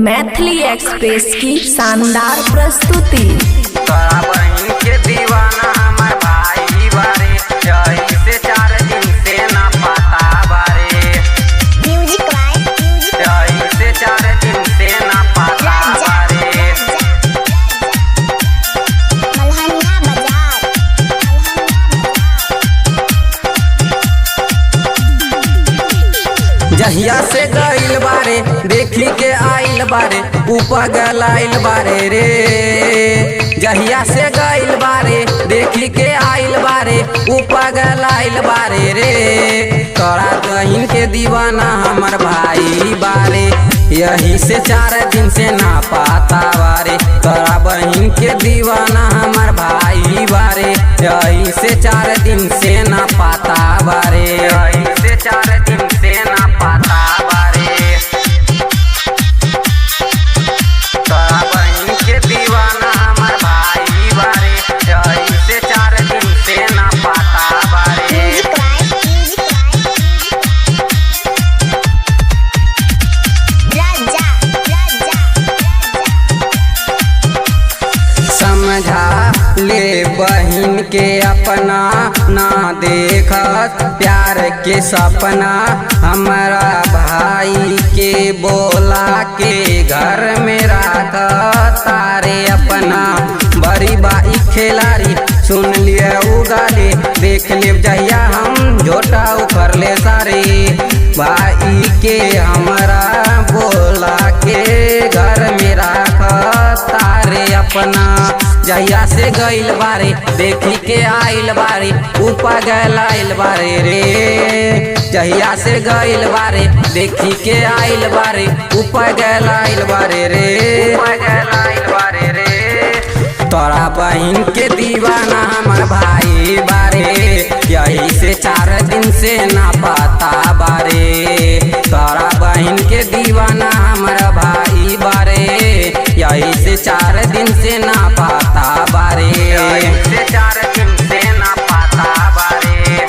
Maithili express की शानदार प्रस्तुति। तोरा बहिन के दीवाना हमर भाई बारे, यही से 4 दिन से ना पता बारे। म्यूजिक बाय म्यूजिक यही से 4 दिन से ना पता बारे। मल्हनिया बाजार। जहिया से गइल बारे, देखी के आइल बारे, उपगलाइल बारे रे। जहिया से गइल बारे, देखी के आइल बारे, उपगलाइल बारे रे। तोरा बहिन के दीवाना हमर भाई बारे, यही से 4 दिन से ना पाता बारे। तोरा बहिन के दीवाना हमर भाई बारे, यही से 4 दिन से ना पाता बारे। यही से 4 दिन से ना पाता बारे। तोरा बहिन के दीवाना हमर भाई बारे, यही से 4 दिन से ना पाता बारे। म्यूजिक बाय म्यूजिक राजा राजा। समझा ले बहिन के अपना, ना देखत प्यार के सपना। हमारा भाई के बोला के घर में राख तारे अपना। बड़ी बाई खिलाड़ी सुन लिए उगाले, देख ले जहिया हम झोटा उखड़ ले सारे। भाई के हमारा बोला के घर में राख तारे अपना। जहिया से गइल बारे, देखी के आइल बारे, उपगलाइल बारे रे। जहिया से गइल बारे, देखी के आइल बारे, उपगलाइल बारे रे, उपगलाइल बारे रे। तोरा बहिन के दीवाना हमर भाई बारे, यही से 4 दिन से ना पता बारे। तोरा बहिन के दीवाना हमर भाई बारे, यही से 4 दिन से ना पता बारे। यही से 4 दिन से ना पता बारे।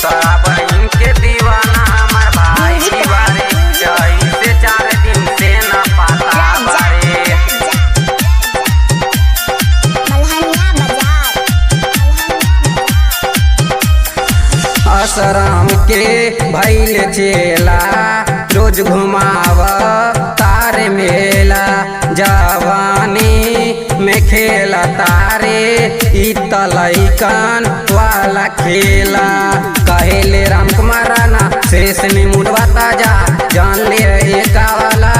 तोरा बहिन के दीवाना हमर भाई बारे, यही से 4 दिन से ना पता बारे। मल्हनिया बाजार। असराम के भैल चेला, रोज घुमाव तार मेला। जवानी में खेला तारे ई तलैकन वाला खेला। कहेले राम कुमार राणा शेष ने मुडवा ताजा, जान ले एका वाला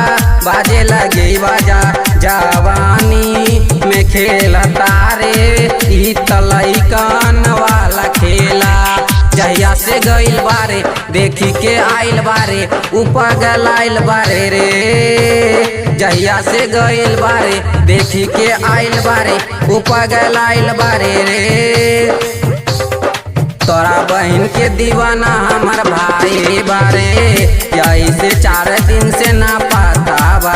बाजे लगे बाजा। जवानी में खेला तारे ई तलैकन वाला खेला। जहिया से गइल बारे, देखी के आइल बारे, उपगलाइल बारे रे। जहिया से गइल बारे, देखी के आइल बारे, उपगलाइल बारे रे। तोरा बहिन के दीवाना हमर भाई बारे, यही से 4 दिन से ना पाता बारे।